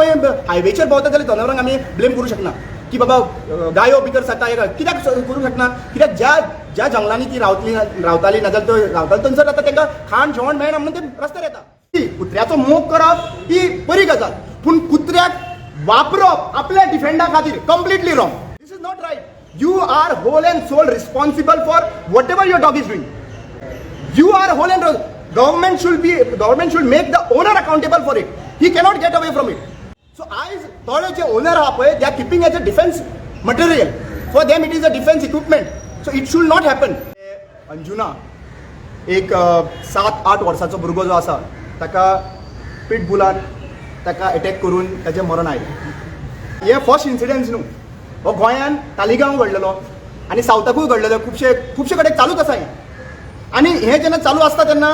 हायवेचेर भोंवता जाल्यार जनावरांक आमी ब्लेम करूं शकना की बाबा गायो भितर सरता. हे कित्याक करूंक शकना? कित्याक ज्या ज्या जंगलांनी ती रावतली, रावताली, नाजाल्यार तो रावताली, थंयसर आतां तांकां खाण जेवण मेळना म्हणून ते रस्त्यार येता. ती कुत्र्याचो मोग करप ही बरी गजाल, पूण कुत्र्याक वापरप आपल्या डिफेंडा खातीर completely wrong. This is not right. You are whole and sole responsible for whatever your dog is doing. You are whole and government should make the owner accountable for it. He cannot get away from it. So आयज थोडे जे owner आहा पळय, they are keeping as a defence material. For them it is a defence equipment, so it should not happen. Anjuna एक 7-8 वर्साचो भुरगो जो आसा, ताका पीट बुलान ताका एटॅक करून ताचें मरण आयलें. हे फर्स्ट इन्सिडन्स न्हू. हो गोंयान तालिगांव घडलेलो आनी सावथाकूय घडलेलो. खुबशे खुबशे कडेन चालूच आसा हें. आनी हें जेन्ना चालू आसता तेन्ना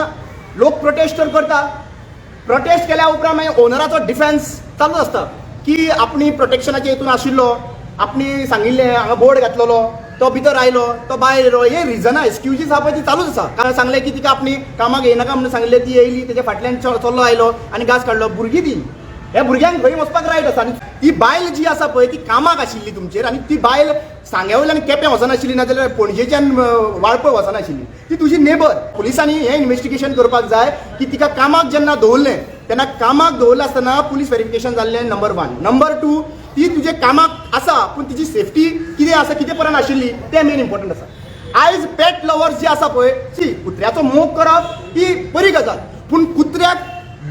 लोक प्रोटेस्ट तर करता. प्रोटेस्ट केल्या उपरांत मागीर ओनराचो डिफेन्स चालू आसता की आपणी प्रोटेक्शनाच्या हितून आशिल्लो, आपणी सांगिल्लें, हांगा बोर्ड घातलेलो, तो भितर आयलो, तो भायर येयलो. हे रिजनां, एक्सक्युजीस आहा पळय, ती चालूच आसा. कारण सांगलें की तिका आपणी कामाक येयनाका म्हणून सांगिल्लें, ती येयली, तेच्या फाटल्यान चल्लो आयलो आनी घास काडलो. भुरगीं ती, ह्या भुरग्यांक खंय वचपाक रायट आसा. आनी ती बायल जी आसा पळय, ती कामाक आशिल्ली तुमचेर आनी ती बायल सांग्या वयल्यान केपें वचनाशिल्ली, नाजाल्यार पणजेच्यान वाळपय वचनाशिल्ली. ती तुजी नेबर. पुलिसांनी हें इन्वेस्टिगेशन करपाक जाय की तिका कामाक जेन्ना दवरलें तेन्ना कामाक दवरलें आसतना पुलीस वेरिफिकेशन जाल्लें, नंबर वन. नंबर टू, ती तुजे कामाक आसा, पूण तिची सेफ्टी कितें आसा, कितें पर्यंत आशिल्ली, तें मेन इम्पॉर्टंट आसा. आयज पेट लवर्स जे आसा पळय, सी, कुत्र्याचो मोग करप ही बरी गजाल, पूण कुत्र्याक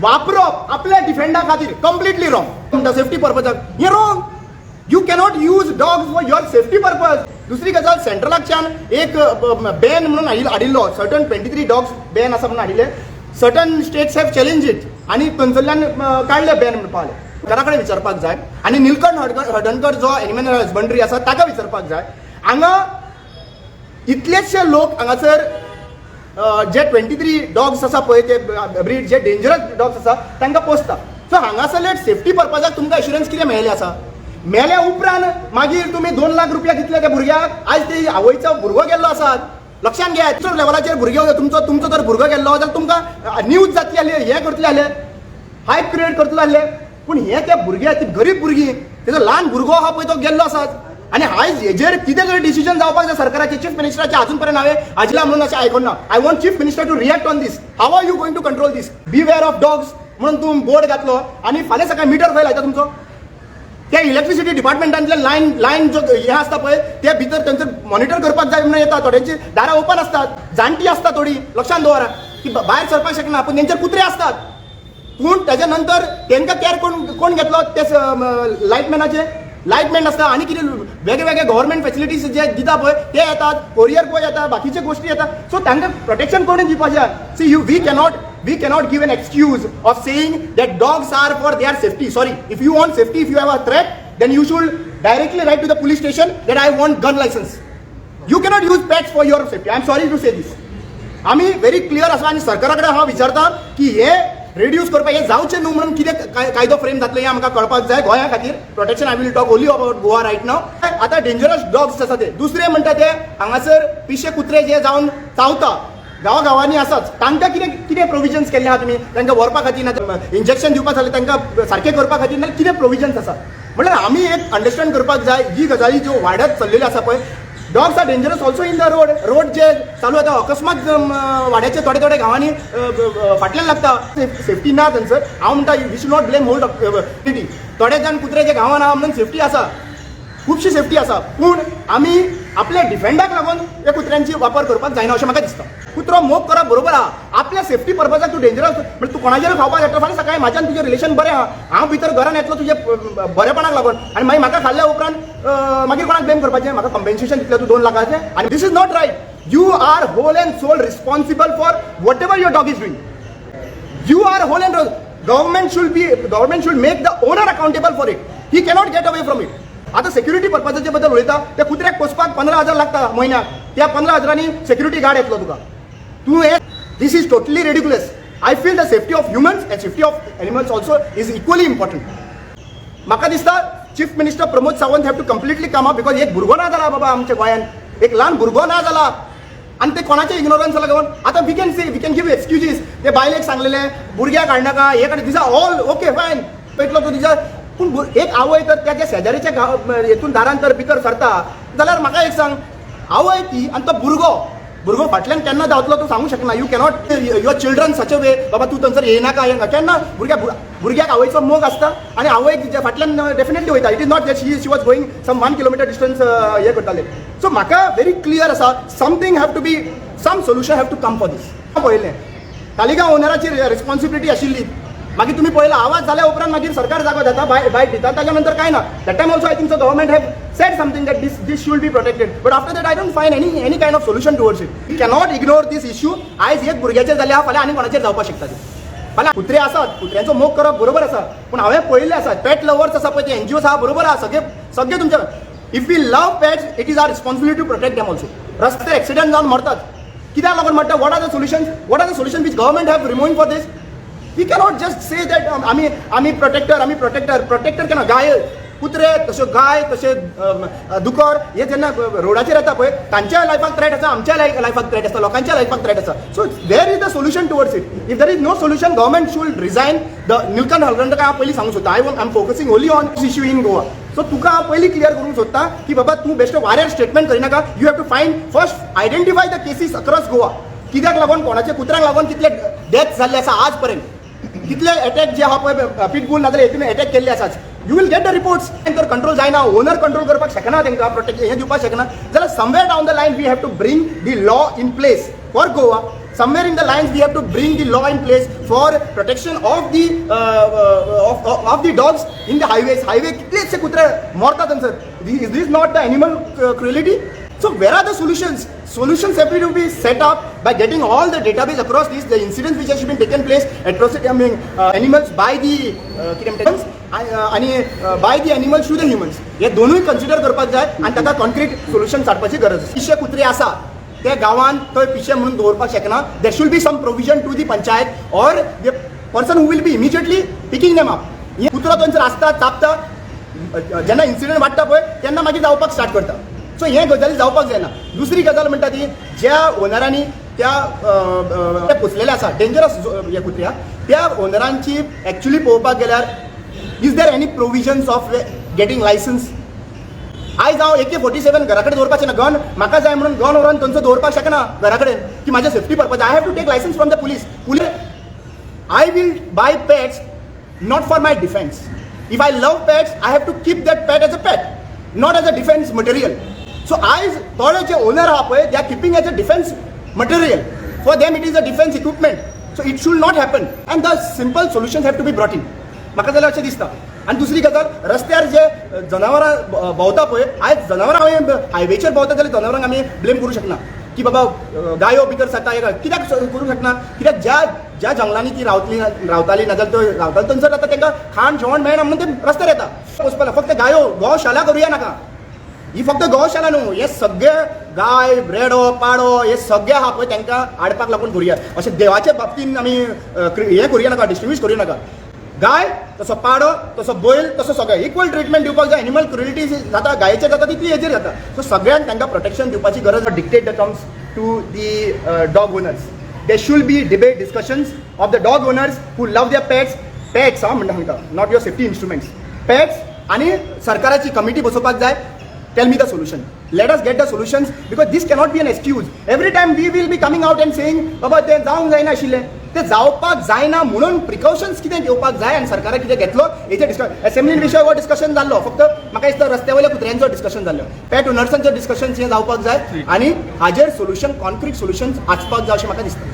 वापरप आपल्या डिफेंडा खातीर कंप्लिटली रॉंग. म्हणटा सेफ्टी पर्पजाक, हें wrong. You cannot use dogs for your safety purpose. दुसरी गजाल, सेंट्रलाकच्यान एक बॅन म्हणून हाडिल्लो, सर्टन 23 डॉग्स बॅन आसा म्हणून हाडिल्ले. Certain states have challenge it आनी थंयसरल्यान काडले बॅन म्हणपा लागले. घरा कडेन विचारपाक जाय आनी निलकंठ हळदणकर जो एनिमल हजबंड्री आसा, ताका विचारपाक जाय. हांगा इतलेशे लोक हांगासर जे 23 डॉग्स आसा पळय, ते ब्रीड जे डेंजरस डॉग्स आसा, तांकां पोसता. सो हांगासरले सेफ्टी पर्पजाक तुमकां एश्युरन्स कितें मेळ्ळें आसा? मेल्या उपरांत मागीर तुमी 2 लाख रुपया दितले त्या भुरग्याक? आयज ते आवयचो भुरगो गेल्लो आसा. लक्षात घ्या, दुसऱ्या लेवलाचेर भुरगे, तुमचो तुमचो जर भुरगो गेल्लो जाल्यार तुमकां न्यूज जातली आसली, हें करतले आसले, हायप क्रिएट करतले आसले. पूण हे त्या भुरग्या, ती गरीब भुरगीं, तेजो ल्हान भुरगो आहा पळय, तो गेल्लो आसा. आनी आयज हेजेर कितें तरी डिसिजन जावपाक जाय सरकाराचे, चीफ मिनिस्टराचे. अजून पर्यंत हांवें आजला म्हणून अशें आयकूंक ना. I want Chief Minister to react on this. How are you going to control this? "Beware of dogs" म्हणून तूं बोर्ड घातलो आनी फाल्यां सकाळी मिटर खंय लायता तुमचो? ते इलेक्ट्रिसिटी डिपार्टमेंटांतले लायन लायन जो हे आसता पळय, ते भितर थंयसर मॉनिटर करपाक जाय म्हणून येता. थोड्यांची दारां ओपन आसतात, जाणटी आसता थोडी, लक्षात दवरा की भायर सरपाक शकना, पूण तेंचेर कुत्रे आसतात. पूण त्याच्या नंतर तेंकां कॅर कोण कोण घेतलो? ते लायटमॅनाचे लायटमॅन आसता आनी कितें वेगळे वेगळे गव्हर्मेंट फेसिलिटीज जे दिता पळय, ते येतात, कोरियर पळय येता, बाकीचे गोश्टी येता. सो तांकां प्रोटेक्शन कोणी दिवपाचें? C, you we cannot give N excuse of saying that dogs are for their safety. Sorry, if you want safety, if you have a threat, then you should directly write to the police station that I want gun licence. You cannot use pets for your safety. I am sorry to say this. आमी very clear आसा आनी सरकारा कडेन हांव विचारता की हे reduce करपाक, हे जावचें न्हू म्हणून कितें कायदो फ्रेम जातलो हें आमकां कळपाक जाय गोंया खातीर protection. I will talk only about Goa right now. आतां डेंजरस डॉग्स आसा ते. दुसरे म्हणटा ते हांगासर पिशे कुत्रे जे जावन चावता, गांवा गांवांनी आसाच. तांकां कितें कितें प्रोविजन्स केल्ले आहा तुमी? तांकां व्हरपा खातीर, ना इंजेक्शन दिवपा जाल्यार तांकां सारकें करपा खातीर ना कितें प्रोविजन्स आसा? म्हणल्यार आमी एक अंडरस्टँड करपाक जाय, ही गजाली ज्यो वाडत चल्लेल्यो आसा पळय, dogs are dangerous also in the road. Road जे चालू जाता, अकस्मात वाड्याचे थोडे थोडे गांवांनी फाटल्यान लागता. सेफ्टी ना थंयसर. हांव म्हणटा, we should not blame whole city. थोडे जाण कुत्रे जे गांवान आहा म्हणून सेफ्टी आसा, खुबशी सेफ्टी आसा, पूण आमी आपल्या डिफेंडाक लागून त्या कुत्र्यांची वापर करपाक जायना अशें म्हाका दिसता. कुत्रो मोग करप बरोबर आहा, आपल्या सेफ्टी पर्पजाक तूं डेंजरस म्हणजे तूं कोणाचेर खावपाक शकता. फाल्यां सकाळी म्हाज्यान तुजें रिलेशन बरें आहा, हांव भितर घरान येतलो तुजे बरेपणाक लागून आनी मागीर म्हाका खाल्ल्या उपरांत मागीर कोणाक ब्लेम करपाचें? म्हाका कंपेन्सेशन दितलें तूं 2 लाखाचें? आनी this is not right. You are whole and sole responsible for whatever your dog is doing. You are whole and government should make the owner accountable for it. He cannot get away from it. आता security पर्पजाचे बद्दल उलयता. त्या कुत्र्याक पोसपाक 15,000 लागता म्हयन्याक. त्या 15 हजारांनी security guard येतलो तुका. तूं हे, this is totally ridiculous. I feel the safety of humans and safety of animals also is equally important. म्हाका दिसता chief minister Pramod Sawant have to completely come up, because एक भुरगो ना जाला बाबा आमच्या गोंयांत, एक ल्हान भुरगो ना जाला आनी ते कोणाचे इग्नोरन्स लागून. आतां we can say, we can give excuses, ते बायलेक सांगलेले भुरग्याक हाडनाका, हे कडे. These all okay, fine. पेटलो तो तिच्या पूण एक आवय तर त्याच्या शेजारीच्या गांव हेतून दारान तर भितर सरता जाल्यार म्हाका एक सांग, आवय ती आनी तो भुरगो, भुरगो फाटल्यान केन्ना धांवतलो तूं सांगूंक शकना. You cannot your children such a way, बाबा तूं थंयसर येयनाका येनाका. केन्ना भुरग्याक आवयचो मोग आसता आनी आवयक तिच्या फाटल्यान डेफिनेटली वयता. It is not that she was going some 1 kilometer distance हें करताले. सो म्हाका व्हेरी क्लियर आसा, something have to be, some solution have to come for this. पळयलें, तालिगांव ओनराची रिस्पॉन्सिबिलिटी आशिल्ली. मागीर तुमी पळयला, आवाज जाल्या उपरांत मागीर सरकार जागो जाता, बायट दिता. ताच्या नंतर काय ना. That time also I think so government have said something that this should be protected, but after that I don't find any kind of solution towards it. You cannot ignore this issue. आयज एक भुरग्याचेर जाल्यार फाल्यां आनी कोणाचेर जावपाक शकता ते. फाल्यां कुत्रे आसात, कुत्र्यांचो मोग करप बरोबर आसा, पूण हांवें पळयल्ले आसा, पेट लवर्स आसा पळय, ते एनजीओ आसा, बरोबर आसा सगळे सगळे तुमच्या. If we love pets, it is our responsibility to protect them also. रस्त्यार एक्सिडंट जावन मरतात, कित्याक लागून मरता? What are the solution? What are the solution which government have removing for this? We cannot just say that आमी protector, आमी protector. Protector केन्ना गाय, कुत्रे, तश्यो गाय, तशे दुकर हे जेन्ना रोडाचेर येता पळय, तांच्या लायफाक थ्रेट आसा, आमच्या लायफाक थ्रेट आसा, लोकांच्या लायफाक थ्रेट आसा. So there is the solution towards it. If there is no solution, government should resign. The Nilkanth Halarnkar, हांव पयलीं सांगूंक सोदता, I am focusing only on issue in Goa. So तुका हांव पयलीं क्लियर करूंक सोदता की बाबा, तूं बेश्टे वाऱ्यार statement करिनाका. You have to find first, identify the cases across Goa. कित्याक लागून, कोणाच्या कुत्र्यांक लागून कितले डेथ जाल्ले आसा, आज पर्यंत कितले अटॅक जे आहा पळय, पिटबूल नाजाल्यार हेतून अटॅक केल्ले आसात. You will get the reports. तर कंट्रोल जायना, ओनर कंट्रोल करपाक शकना, तांकां प्रोटेक्ट हें दिवपाक शकना जाल्यार somewhere down the line we have to bring the law in place for Goa. Somewhere in the lines we have to bring the law in place for protection of the dogs in the highways. Highway कितलेशे कुत्रे मरतात थंयसर. Is this not the animal cruelty? So where are the solutions? Solutions have to be set up by getting all the database across this, the incidents which has been taken place, atrocity, I mean, animals by the कितें म्हणटा, आणि by the animals to the humans, हे दोनूय consider करपाक जाय आनी ताका concrete solution काडपाची गरज आसा. पिशे कुत्रे आसा ते गांवान थंय पिशे म्हणून दवरपाक शकना. There should be some provision to the panchayat or the person who will be immediately picking them up. कुत्रो थंयसर आसता, चापता, जेन्ना इन्सिडंट वाडटा पळय तेन्ना मागीर जावपाक स्टार्ट करता. सो हे गजाली जावपाक जायना. दुसरी गजाल म्हणटा ती, ज्या ओनरांनी त्या ते पोसलेले आसा डेंजरस हे कुत्र्या, त्या ओनरांची एक्चुली पळोवपाक गेल्यार, is there any provisions of getting license? आयज हांव AK-47 घरा कडेन दवरपाचें ना. गन म्हाका जाय म्हणून गन व्हरून थंयसर दवरपाक शकना घरा कडेन की म्हाज्या safety purpose. I have to take license from the police. Police, I will buy pets not for my defense. If I love pets, I have to keep that pet as a pet, not as a defense material. So आयज थोडे जे owner आहा पळय, they are keeping as a defense material. For them it is a defense equipment. So it should not happen. And the simple solutions have to be brought in. म्हाका जाल्यार अशें दिसता. आनी दुसरी गजाल, रस्त्यार जे जनावरां भोंवता पळय, आयज जनावरां हांवें हायवेचेर भोंवता जाल्यार जनावरांक आमी ब्लेम करूं शकना की बाबा गायो भितर सरता हे कित्याक करूंक शकना? कित्याक ज्या ज्या जंगलांनी ती रावतली, रावताली, नाजाल्यार त्यो रावताली, थंयसर आतां तांकां खाण जेवण मेळना म्हणून ते रस्त्यार येता वचपाक. फक्त गायो, गोशाला करुया नाका. ही फक्त गोशाला न्हू, हे सगळे गाय, रेडो, पाडो हे सगळे आहा पळय, तांकां हाडपाक लागून करुया. अशें देवाचे बाबतीन आमी हें करुया नाका, डिस्टिंग्विश करूया नाका. गाय तसो पाडो, तसो बैल, तसो सगळें इक्वल ट्रिटमेंट दिवपाक जाय. एनिमल क्रुएल्टी जाता गायेचेर जाता तितली हेजेर जाता. सो सगळ्यांक तांकां प्रोटेक्शन दिवपाची गरज. Dictate the terms to the dog owners. There should be debate, discussions of the dog owners who love their pets. Pets हा म्हणटा हांकां, not your safety instruments, pets. आनी सरकाराची कमिटी बसोवपाक जाय. Tell me the solution. Let us get the solutions, because this cannot be an excuse. Every time we will be coming out and saying, बाबा ते जावंक जायना आशिल्लें, ते जावपाक जायना म्हणून प्रिकॉशन्स कितें घेवपाक जाय आनी सरकारान कितें घेतलो हेचें डिस्कस. असेंब्लीन विशय हो डिस्कशन जाल्लो, फक्त म्हाका दिसता रस्त्या वयल्या कुत्र्यांचो डिस्कशन जाल्लो. पेट ओनर्सांचें डिस्कशन हें जावपाक जाय आनी हाजेर सोल्युशन, कॉन्क्रीट सोल्युशन आसपाक जाय अशें म्हाका दिसता.